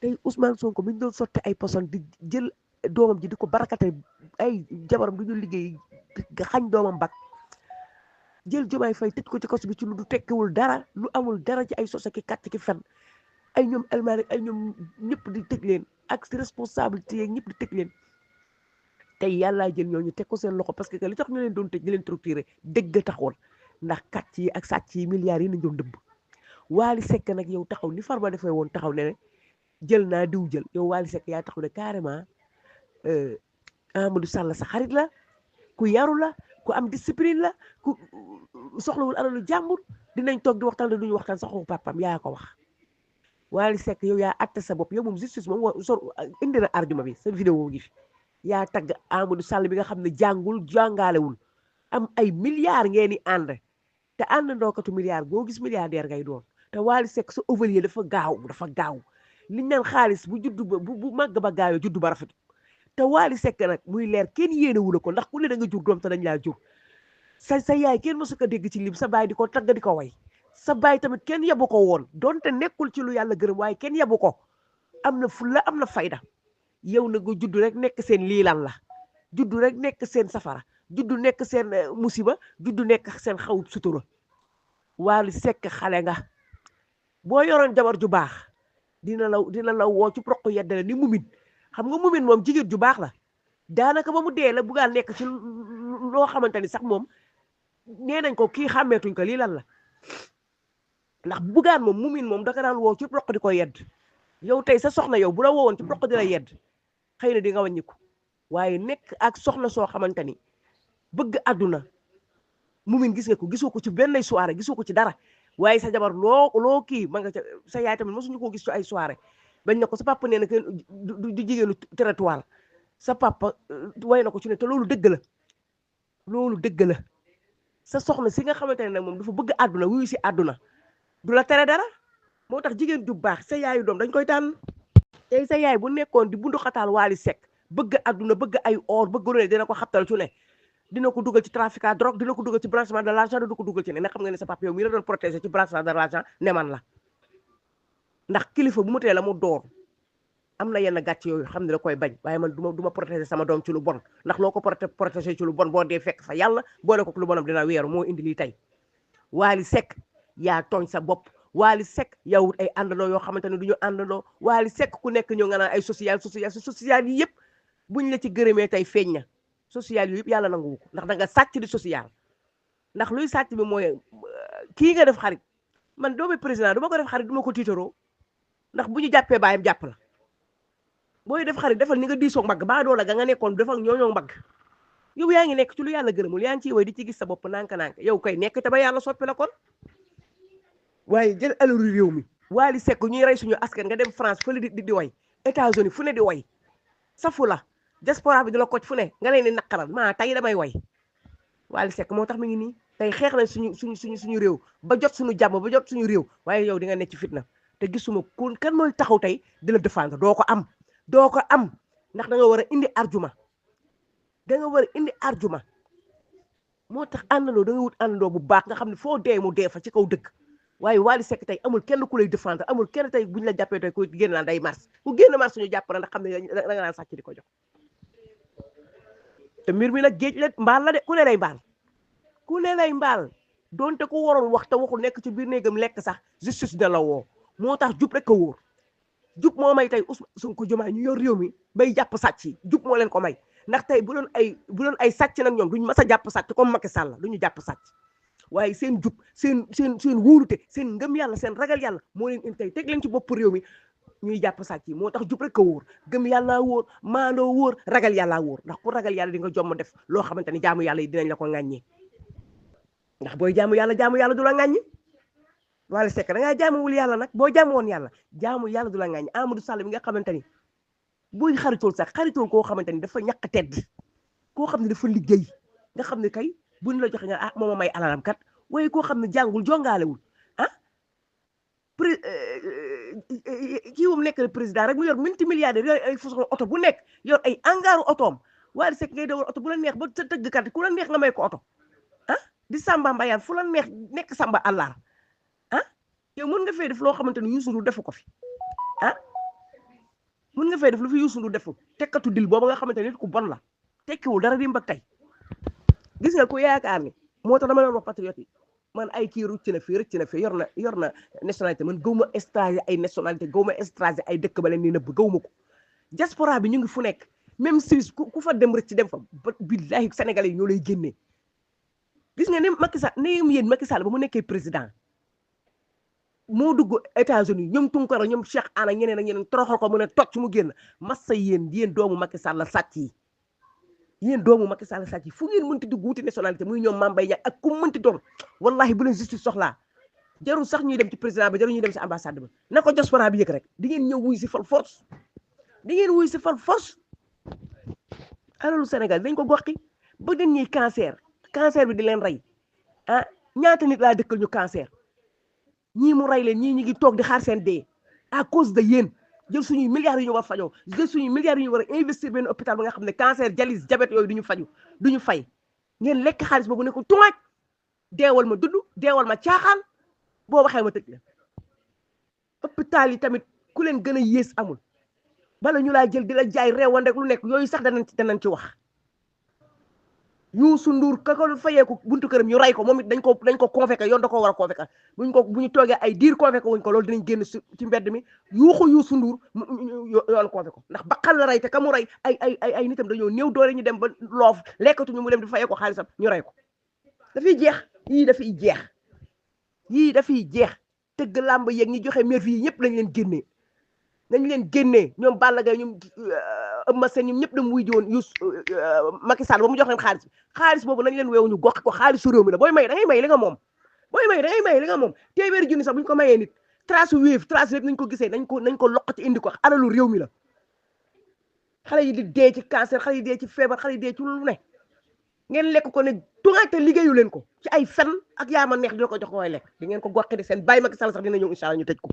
tey Ousmane Sonko mi ñu doon sotti ay poson di jël doomam ji di ko barakate ay jabaram du ñu liggéey nga xañ doomam bak jël Diomaye Faye tëj ko ci kaso bi ci lu du tekkiwul dara lu amul dara ci ay sos ki kàcc ki fen ay ñoom elmari ay ñoom ñëpp di tëj leen ak responsabilité yeeg ñëpp di tëj leen tey yàllaa jël ñooñu teg ko seen loxo parce que li tax ñu leen doon tëj di leen torturé dëgg taxoon ndax kàcc yi ak sàcc yi milliards yi nañ doon dëbb Wally Seck nag yow taxaw ni Farba defee woon taxaw ne jël naa diw jël yow Wally Seck yaa taxaw ne carrément Amadou Sall sa xarit la ku yaru la ku am discipline la ku soxlawul alalu jàmbur dinañ toog di waxtaan duñu waxtaan sax waxu papam yaa ko wax Wally Seck yow yaa atte sa bopp yow moom justice moom indi na argument bi sa vidéo gi fi yaa tagg Amadou Sall bi nga xam ne jàngul jàngaalewul am ay milliards ngeen di ànd te ànd ndookatu milliards boo gis milliardaire ngay doon te Wally Seck sa ovalier dafa gaaw liñ naan xaalis bu juddu ba bu màgg ba gaayoo juddu ba rafet te Wally Seck nag muy leer kenn yéenewula ko ndax ku ne da nga jur doom te dañ laa jur sa yaay kenn mësu ko dégg ci lim sa baay di ko tagg di ko way sa baay tamit kenn yabu ko woon donte nekkul ci lu yàlla gërëm waaye kenn yabu ko am na fulla am na fayda yow na nga juddu rek nekk seen liilan la juddu rek nekk seen safara juddu nekk seen musiba juddu nekk seen xaw sutura Wally Seck xale nga boo yoroon jabar ju baax dina la woo ci proq yeddale ni mumin xam nga mumin moom jigéen ju baax la daanaka ba mu dee la buggaa nekk ci loo xamante ni sax moom nee nañ ko kii xàmmeetuñ ko lii lan la ndax buggaan moom mumin moom daka daan woo ci proq di ko yedd yow tey sa soxna yow bu la woowoon ci proq di la yedd xëy na di nga wàññiku waaye nekk ak soxna soo xamante ni bëgg àdduna mumin gis nga ko gisoo ko ci benn soirée gisoo ko ci dara waaye sa jabar loo kii ma nga ca sa yaay tamit mosuñu koo gis ci ay soirée bañ na ko sa papa nee na kenn du jigéenu territoire sa papa way na ko ci ne te loolu dëgg la sa soxna si nga xamante ne nag moom dafa bëgg àdduna wuyu si àdduna du la tere dara moo tax jigéen ju baax sa yaayu doom dañ koy tànn tey sa yaay bu nekkoon di bundu xataal Wally Seck bëgg àdduna bëgg ay or bëgg lu ne dina ko xabtal ci ne dina ko dugal ci trafic à drogue dina ko dugal ci blanchiment de l'argent dina ko dugal ci ne na xam nga ne sa papa yow mii la doon protéger ci blanchiment de l'argent ne man la ndax kilifa bu mu tee la mu door am na yenn gàcc yooyu xam ne da koy bañ waaye man du ma protéger sama doom ci lu bon ndax loo ko protéger ci lu bon boo dee fekk fa yàlla boole ko lu bonam dina weeru moo indi lii tey Wally Seck yaa tooñ sa bopp Wally Seck yaa wut ay àndandoo yoo xamante ne du ñu àndandoo Wally Seck ku nekk ñëw nga naan ay social yi yëpp buñ la ci gërëmee tey feeñ na social yu yëpp yàlla nanguwu ko ndax da nga sàcc di social ndax luy sàcc bi mooy kii nga def xarit man doomi président du ma ko def xarit du ma ko tiitaroo ndax bu ñu jàppee baayam jàpp la booy def xarit defal ni nga diisoo mbagg baa doola ga nga nekkoon defal ñooñoo mbagg yow yaa ngi nekk ci lu yàlla gërëmul yaa ngi ciy way di ci gis sa bopp nànk-nànk yow koy nekk te ba yàlla soppi la kon waaye jël alalu réew mi Wally Seck ñuy rey suñu askan nga dem France fële di way États-Unis fu ne di way safu la diaspora bi di la ko fu ne nga leen di naqaral maa tey damay way Wally Seck moo tax mi ngi nii tey xeex nañ suñu réew ba jot suñu jàmm ba jot suñu réew waaye yow di nga nekk ci fitna te gisuma kon kan mooy taxaw tey di la défendre doo ko am ndax da nga war a indi argument moo tax àndandoo da nga wut àndandoo bu baax nga xam ne foo dee mu dee fa ci kaw dëgg waaye Wally Seck tey amul kenn ku lay défendre amul kenn tey buñ la jàppee tey ku génn naan day mars ku génn mars suñu jàpp na ndax xam ne da nga naan sàcc di ko jox te mbir mi nag géej la mbaal la de ku ne lay mbaal donte ku waroon wax te waxul nekk ci biir néegam lekk sax justice da la woo moo tax jub rek a wóor jub moo may tey Ousmane Sonko Diomaye ñu yor réew mi bay jàpp sàcc yi jub moo leen ko may ndax tey bu doon ay sàcc nag ñoom duñu mas a jàpp sàcc comme Macky Sall duñu jàpp sàcc waaye seen jub seen wóolute seen ngëm yàlla seen ragal yàlla moo leen indi tey teg leen ci bopp réew mi ñuy jàpp sàcc yi moo tax jub rek a wóor gëm yàlla wóor maandoo wóor ragal yàlla wóor ndax ku ragal yàlla di nga jomm def loo xamante ni jaamu yàlla yi dinañ la ko ŋàññee ndax booy jaamu yàlla du la ŋàññi Wally Seck da ngaa jaamuwul yàlla nag boo jaamu woon yàlla du la ŋàññi Amadou Sall mi nga xamante ni buy xaritool koo xamante ni dafa ñàkk tedd koo xam ne dafa liggéey nga xam ne kay buñ la joxe nga mooma may alalam kat waaye koo xam ne jàngul jongaalewul kii moom nekk président rek mu yor multimilliardaire yor ay façon oto bu nekk yor ay angaaru otoom Wally Seck ngay dawal oto bu la neex ba sa tëggkat ku la neex nga may ko oto di samba mbayaan fu la neex nekk samba àllar yow mën nga fee def loo xamante ni Youssou Ndour defu ko fi mun nga fay def lu fi Youssou Ndour defu tekkatu dil boobu nga xamante nit ku bon la tekkiwul dara di mbag tey gis nga ku yaakaar ni moo tax dama doon wax patriote yi man ay kii rëcc na fii yor na nationalité man gëw ma étranger ay nationalité gëw ma étranger ay dëkk ba leen ni nëbb gëw ma ko diaspora bi ñu ngi fu nekk même Suisse ku fa dem rëcc dem fa billahi sénégalais yi ñoo lay génnee gis nga ne Macky Sall ne yéen Macky Sall ba mu nekkee président moo dugg États-Unis ñoom Tunkara ñoom Cheikh Anna ñeneen ak ñeneen toroxal ko mu ne tocc mu génn massa yéen doomu Macky Sall la sàcc yi yéen doomu Macky Sall sàcc yi fu ngeen mënti dugg wuti nationalité muy ñoom Mame Mbaye Niang ak ku mënti doon wallahi bu leen justice soxlaa jarul sax ñuy dem ci président ba jarul ñuy dem si ambassade ba na ko diaspora bi yëg rek di ngeen ñëw wuy si fal force di ngeen wuy si fal force alalu Sénégal dañ ko goxi ba den ñuy cancer bi di leen rey ah ñaata nit laa dëkkal ñu cancer ñii mu rey leen ñii ñu ngi toog di xaar seen dee à cause de yéen jël suñuy milliards yu ñu war fajoo jël suñuy milliards yu ñu war a investir benn hôpital ba nga xam ne cancer dialyse diabète yooyu duñu faju duñu fay ngeen lekk xaalis boobu ne ko tumaaj deewal ma dudd deewal ma caaxaan boo waxee ma tëj la hôpital yi tamit ku leen gën a yées amul bala ñu laa jël di la jaay reewan rek lu nekk yooyu sax danañ ci wax Youssou Ndour ka ko fayeeku buntu këram ñu ray ko moom it dañ ko convoqué yoon da ko war a convoqué bu ñu toogee ay diir convoqué wuñ ko loolu dinañ génn ci mbedd mi yuuxu Youssou Ndour yoon convoqué ko ndax baqal la ray te ka mu ray ay nitam dañoo néew doole ñu dem ba loof lekkatuñu mu dem di fayee ko xaalisam ñu ray ko dafiy jeex yii dafiy jeex tëgg làmb yeeg ñi joxe merfi yi ñëpp lañ leen génnee ñoom Balla Gaye ñoom Eumeu Sène ñoom ñëpp dem wuy ji woon Macky Sall ba mu jox leen xaalis boobu nañ leen weewu ñu gox ko xaalisu réew mi la booy may da ngay may li nga moom téeméeri junni sax bu ñu ko mayee nit trace wéef trace lépp nañ ko gisee nañ ko loqati indi ko alalu réew mi la xale yi di dee ci cancer xale yi dee ci feebar xale yi dee ci lu ne ngeen lekk ko ne tuŋaate liggéeyu leen ko ci ay fen ak yaa ma neex dina ko jox ko way lekk di ngeen ko goxi de seen bàyyi Macky Sall sax dina ñëw incha allah ñu tëj ko